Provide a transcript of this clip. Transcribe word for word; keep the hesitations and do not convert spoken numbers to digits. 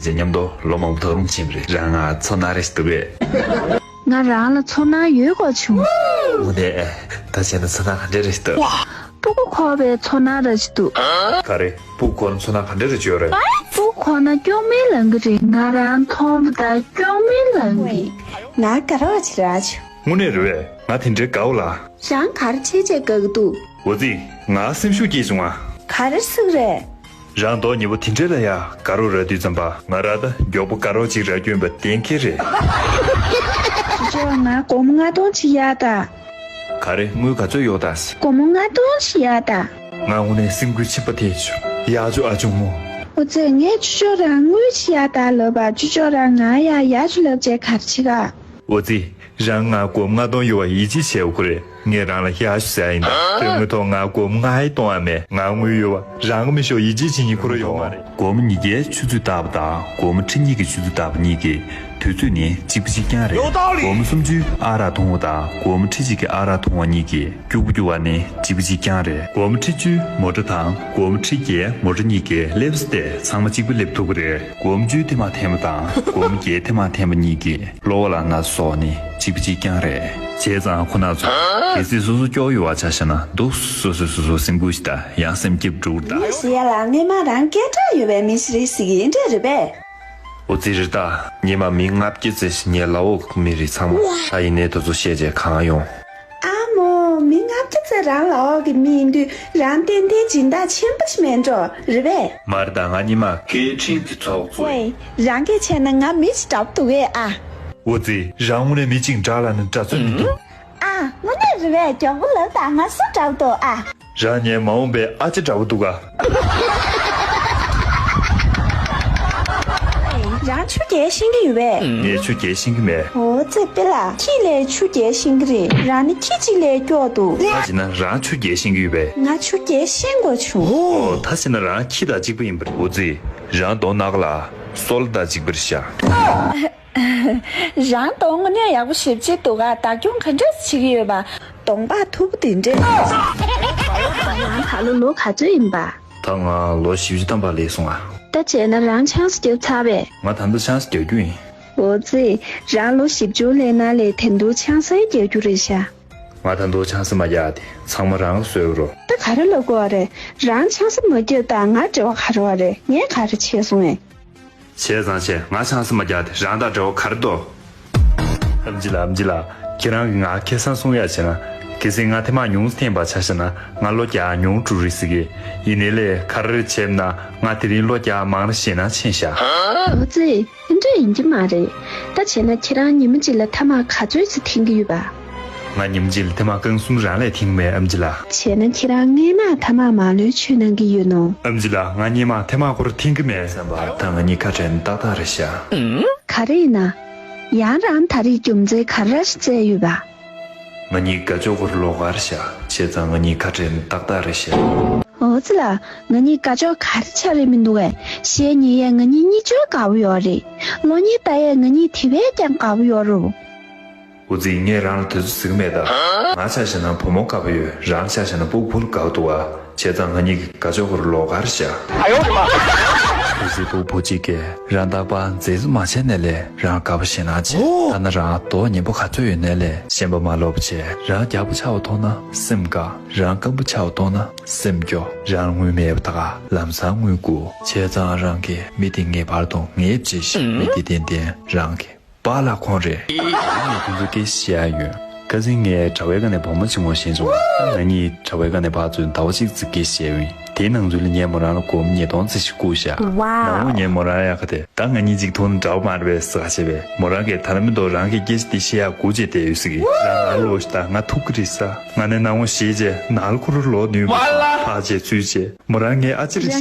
ཅེས་མཉམ་དུ་ལོ་མང་པོ་ཐག་རིང་ཕྱིན་པ་རེད། རང་ང་ཚོར་སྣང་རེ་ཞིག་འདུག་གས། ང་རང་ལ་ཚོར་སྣང་ཡོད་དགོས་བྱུང་། དངོས་གནས་ད་བྱས་ན་ཚོར་སྣང་ག་འདྲ་རེ་ཞིག་འདུག། སྤུ་གུ་འཁོར་བའི་ཚོར་སྣང་རེ་ཞིག་འདུག། ག་རེ། སྤུ་གུ་འཁོར་ན་ཚོར་སྣང་ག་འདྲ་རེ་ཅིག་ཡོད་རེད། སྤུ་གུ་འཁོར་ན་སྐྱོ་མིན་ལང་གི་རེད། ང་རང་མཐོང་བ་དང་སྐྱོ་མིན་ལང་གི། ང་དགའ་རོགས་བྱེད་ར་ཆུ། དངོས་གནས་རེད་པས། ང་དེ་འདྲའི་དགའ་བོ་ལ། རང་ག་རེ་བྱས་བྱས་དགའ་གི་འདུག། འོ་ཙི། ང་སེམས་ཤུགས་སྐྱེས་བྱུང་ང་། ག་རེ་ཟེར་གི་རེད། རང་མདོག་ཉེས་པོ་དེ་འདྲ་ལ་ཡ་དགའ་རོགས་རག་དུས་ཙམ་པ་ང་རང་ད་མགྱོགས་པོ་དགའ་རོགས་ཅིག་རག་རྒྱུ་ཡིན་པ་གཏན་འཁེལ་རེད། ཅོ་ཅོ། ང་སྒོར་མོ་ལྔ་སྟོང་ཅིག་གཡར་དང་། ག་རེ། དངུལ་ག་ཚོད་ཡོད་དང་། སྒོར་མོ་ལྔ་སྟོང་ཅིག་གཡར་དང་། ང་དངོས་གནས་སེམས་འགུལ་ཆེན་པོ་ཐེབས་བྱུང་། ཡག་ཅོ་ཨ་ཅུང་མོ། འོ་ཙི། ངས་ཅོ་ཅོ་རང་དངུལ་ཅིག་གཡར་དང་ལབ་པ་ཅོ་ཅོ་རང་ང་ཡ་ཡག་ཅོ་ལབ་བྱས་ག་རེ་བྱེད་ག། འོ་ཙི། རང་ང་སྒོར་མོ་ལྔ་སྟོང་ཡོད་པ་ཡིད་ཆེས་བྱས་འོ་ཁུ་རེད། ངས་རང་ལ་ཡག་ཅོ་ཟེར་ཡ་ཡིན་ད། དོན་དངོས་ཐོག་ང་སྒོར་མོ་ལྔ་ཡི་སྟོང་ཡ་མེད། ང་དངུལ་ཡོད་པ་རང་གི་མི་ཤོག་ཡིད་ཆེས་བྱེད་མཁན་ཁོ་རང་ཡོད་མ་རེད། སྒོར་མོ་ཉིས་བརྒྱའི་ཆུ་ཚོད་བཏགས་པ་དང་སྒོར་མོ་ཁྲི་གཉིས་ཀྱི་ཆུ་ཚོད་བཏགས་པ་གཉིས་ཀྱི་དུས་ཚོད་ནི་གཅིག་པ་གཅིག་རྐྱང་རེད། སྒོར་མོ་སུམ་ཅུའི་ཨ་རག་འཐུང་བ་དང་སྒོར་མོ་ཁྲི་གཅིག་གི་ཨ་རག་འཐུང་བ་གཉིས་ཀྱི་སྐྱུག་པ་སྐྱུག་པ་ནི་གཅིག་པ་གཅིག་རྐྱང་རེད། སྒོར་མོ་ཁྲི་བཅུའི་མོ་ཊ་དང་སྒོར་མོ་ཁྲི་བརྒྱའི་མོ་ཊ་གཉིས་ཀྱི་སླེབས་ས་དེ་ཚང་མ་གཅིག་པ་སླེབས་ཐུབ་ཀྱི་རེད། སྒོར་མོ་བཅུའི་ཐེངས་མ་འཐེན་པ་དང་སྒོར་མོ་བརྒྱའི་ཐེངས་མ་འཐེན་པ་གཉིས་ཀྱི་གློ་བ་ལ་ན་ཚ་སོགས་ནི་གཅིག་པ་གཅིག་རྐྱང་རེད། བྱས་ཙང་ཁོ་ན་ཚོ་གལ་སྲིད་སོ་སོ་སྐྱོ་ཡོད་པ་ཆ་བཞག་ན་འདུག་སོ་སོས་སོ་སོ་སེམས་འགུལ་ཞིག་དང་ཡང་སེམས་སྐྱིད་འགྲོ་གི་རེད་ད། ཞེས་ལ་སྔས་མ་རང་སྐད་གྲགས་ཡོད་པའི་མི་ཞིག་རེད་ཟེར་གི་ཡིན་འདྲ་རེད་པས། འོ་ཙི་རེད་ད། སྔས་མ་མི་ལྔ་བརྒྱ་ཙམ་ཞིག་ངའི་ལག་འོག་གི་མི་རེད་ཚང་མ། ད་ཡིན་ནའི་དེ་ཚོ་བཤད་བྱས་གང་ཡོང་། ཨ་མོ། མི་ལྔ་བརྒྱ་ཙམ་རང་ལག་འོག་གི་མི་ཡིན་དུས་རང་ཏན་ཏན་སྦྱིན་བདག་ཆེན་པོ་ཞིག་མེད་འགྲོ་རེད་པས། མ་རེད་ད། ང་སྔས་མ་སྐད་འཕྲིན་གྱི་ཚོགས་གཙོ་ཡིན། ཝེ། རང་སྐད་བྱས་ན་ང་མི་ཞིག་འདྲ་པོ་འདུག་གས་ཨ། འོ་ཙི། རང་དངོས་གནས་མི་གཅིག་འདྲ་ལ་ནི་འདྲ་ཚོད་མི་འདུག། ཨ། དངོས་གནས་རེད་པས། མགྱོགས་པོ་ལབ་དང་། ང་སུ་འདྲ་པོ་འདུག་ཨ། རང་ངའི་མ་འོངས་པའི་ཨ་ཅེ་འདྲ་པོ་འདུག་ག། རང་ཆུ་རྐྱལ་ཤེས་ཀྱི་ཡོད་པས། ངས་ཆུ་རྐྱལ་ཤེས་ཀྱི་མེད། འོ་ཙི། དཔེ་ལ་ཁྱི་ལས་ཆུ་རྐྱལ་ཤེས་ཀྱི་རེད། རང་ནི་ཁྱི་གཅིག་ལས་སྐྱོ་འདུག། ད་བྱས་ན་རང་ཆུ་རྐྱལ་ཤེས་ཀྱི་ཡོད་པས། ང་ཆུ་རྐྱལ་ཤེས་དགོས་བྱུང་། ཨོ། ད་བྱས་ན་རང་ཁྱི་དང་གཅིག་པ་ཡིན་པ་རེད། འོ་ཙི། རང་གདོང་ནག་ལ་སོལ་དང་གཅིག་པ་རེད་ཤག། རང་གདོང་དངོས་གནས་ཡག་པོ་ཞེ་པོ་ཅིག་འདུག་ག། བདག་སྐྱོང་ག་འདྲ་བྱེད་ཀྱི་ཡོད་པ། གདོང་པགས་མཐུག་པོ་དེ་འདྲས། རང་ད་ལོ་ལོ་ག་ཚོད་ཡིན་པ། ད་ང་ལོ་བཞི་བཅུ་ཐམ་པ་སླེབས་སོང་ང་། ད་བྱས་ན་རང་ཆང་ས་བརྒྱབ་ཚར་བས། ང་ད་ལྟ་ཆང་ས་རྒྱག་རྒྱུ་ཡིན། འོ་ཙི། རང་ལོ་བཞི་བཅུ་སླེབས་ན་ལས་དེ་འདུག་ཆང་ས་རྒྱག་རྒྱུ་རེད་ཤག། ང་ད་ལྟ་ཆང་ས་མ་རྒྱག་དེ་ཚང་མ་རང་གིས་གསོལ་རོགས། ད་ག་རེ་ལབ་དགོས་པ་རེད། རང་ཆང་ས་མ་བརྒྱབ་དང་ང་འབྲེལ་བ་ག་རེ་བ་རེད། ངས་ག་རེ་བྱས་སོང་ངས། བྱས་ཙང་བྱས། ང་ཆང་ས་མ་རྒྱག་དེ་རང་དང་འབྲེལ་བ་ག་རེ་འདུག། ཨེམ་ཆི་ལགས། ཨེམ་ཆི་ལགས། ཁྱེད་རང་གིས་ང་ཁེ་བཟང་གསུང་ཡ་བྱས་ན། གལ་སྲིད་ང་ཐེངས་མ་ཉུང་ཙམ་འཐེན་པ་ཆ་བཞག་ན་ང་བློ་རྒྱག་ཉུང་འགྲོ་རེད་ཟེར་གི། ཡིན་ནའི་ལས་ག་རེ་བྱས་ན་ང་དེ་རིང་བློ་རྒྱག་མང་ར་ཞེད་སྣང་ཕྱིན་ཤག། འོ་ཙི། དེ་འདྲ་ཡིན་གྱི་མ་རེད། ད་བྱས་ན་ཁྱེད་རང་ཉི་མ་གཅིག་ལ་ཐ་མག་ག་ཚོད་ཙམ་འཐེན་གྱི་ཡོད་པ། ང་ཉི་མ་གཅིག་ལ་ཐ་མག་རྐང་གསུམ་རང་ལས་འཐེན་གྱི་མེད་ཨེམ་ཆི་ལགས། བྱས་ན་ཁྱེད་རང་སྔས་མ་ཐ་མག་མང་ལོས་མཆོད་གནང་གི་ཡོད་ནོ། ཨེམ་ཆི་ལགས། ང་སྔས་མ་ཐ་མག་ཁོ་རང་འཐེན་གྱི་མེད་བསམ་པ་ད་ང་གཉིས་ཁ་བྲལ་ནི་ཏག་ཏག་རེད་ཤག། ག་རེ་ཡིན་ན། ཡང་རང་ད་རེས་རྒྱུ་མཚན་ག་རེ་ཞིག་བཙལ་ཡོད་པ། ང་གཉིས་དགའ་ཕྱོགས་ཁོ་རང་ལོགས་ཀ་རེད་ཤག། བྱས་ཙང་ང་གཉིས་ཁ་བྲལ་ནི་ཏག་ཏག་རེད་ཤག། འོ་ཙི་ལགས། ང་གཉིས་དགའ་ཕྱོགས་ག་རེ་ཆགས་རེད་མི་འདུག་གས། གཞས་ཉན་ཡས་ང་གཉིས་གཉིས་ཆར་དགའ་པོ་ཡོད་རེད། གློག་བརྙན་ལྟ་ཡས་ང་གཉིས་དེ་བས་ཀྱང་དགའ་པོ་ཡོད་རེད། འོ་ཙི། ངས་རང་ལ་དེ་ཚོ་ཟེར་གི་མེད་ད། ང་ཆ་བཞག་ན་བུ་མོ་དགའ་པོ་ཡོད། རང་ཆ་བཞག་ན་སྤུ་གུ་བུ་ལ་དགའ་པོ་འདུག་ག། བྱས་ཙང་ང་གཉིས་ཀྱི་དགའ་ཕྱོགས་ཁོ་རང་ལོགས་ཀ་རེད་ཤག། ཨ་ཡོ་རེ་མ། འོ་ཙི། སྤུ་གུ་བུ་གཅིག་གིས་རང་རྟག་པར་མཛེས་བཟོ་མ་བྱས་ནའི་ལས་རང་དགའ་པོ་ཞེད་སྣང་བྱེད། ཨོ། ཐ་ན་རང་མདོག་ཉེས་པོ་ག་ཚོད་ཡོད་ནའི་ལས་ཞེན་པ་མ་ལོག་པ་བྱེད། རང་རྒྱགས་པོ་ཆགས་པ་མཐོང་ན་སེམས་དགའ། རང་སྐམ་པོ་ཆགས་པ་མཐོང་ན་སེམས་སྐྱོ། རང་དངུལ་མེད་པ་ད་ག་ལམ་སང་དངུལ་དགོས། བྱས་ཙང་རང་གིས་མི་དེ་ངེས་པར་དུ་ངེས་བྱེད་ཤིག། མི་དེ་ཏན་ཏན་རང་གི་པཱ་ལགས་ཁོང་རེད། ངས་ཁོང་ཚོ་སྐད་ཆ་བཤད་ཡ་ཡོད། ཁ་སང་ངས་དྲ་བའི་སྒང་ནས་བུ་མོ་གཅིག་ངོ་ཤེས་བྱུང་། ང་གཉིས་དྲ་བའི་སྒང་ནས་ཕར་ཚུར་ཟླ་བ་གཅིག་ཙམ་སྐད་ཆ་བཤད་ཡོད། དེའི་ནང་ཚུད་ལ་ངས་མོ་རང་ལ་སྒོར་མོ་ཉིས་སྟོང་ཙམ་ཞིག་བསྐུར་བཞག། ཝའོ། ནང་ལོགས་ངས་མོ་རང་ལ་ཡ་ག་དེ། ད་ང་གཉིས་གཅིག་མཐོང་ན་འདྲ་པོ་མ་རེད་པས་ཟེར་ག་བྱས་པས། མོ་རང་གིས་ད་ལྟ་མི་འདུག། རང་གིས་སྐད་ཆ་དེ་བཤད་ཡ་སྒུག་བྱས་བསྡད་ཡོད་ཟེར་གི། རང་ནང་ལོགས་ཤིག་ད་ང་ཐུག་གི་རེད་ཟེར། ང་ནས་ནང་ངོ་ཤེས་བྱས་ནང་ལ་ཁོ་རང་ལོག་ནུས་པ་ཕར་བྱས་ཚུར་བྱས། མོ་རང་ངའི་ཨ་ཅེ་རེད་ཤག།